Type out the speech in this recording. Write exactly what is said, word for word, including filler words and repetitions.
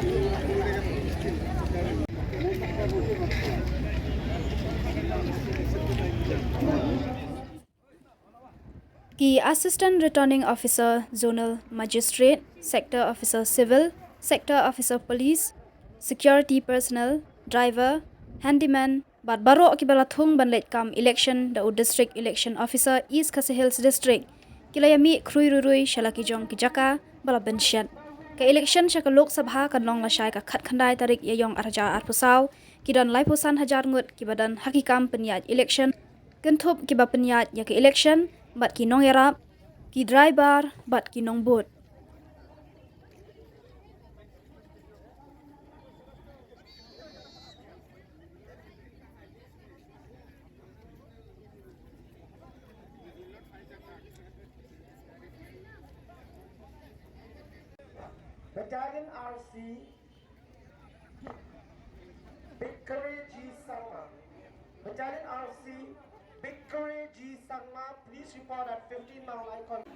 Ki Assistant Returning Officer, Zonal Magistrate, Sector Officer Civil, Sector Officer Police, Security Personnel, Driver, Handyman, bad baroh kiba la thung ban leit kam election da u District Election Officer East Khasi Hills District, ki la ïamih khrui rui rui sha la ki jong ki jaka ba la bynshet. Ka election sha ka Lok Sabha kan long lashai ka khatkhyndai tarik Ïaiong arhajar arphew saw. Ki don laiphew san hajar ngut kiba don ha ki kam pynïaid election, kynthup kiba pynïaid ïa ka election bad ki nongïarap, ki driver bad ki nongbud. Battalion R C, Bikri G Sangma. Battalion R C, Bikri G Sangma, please report at fifteen Mawlai College.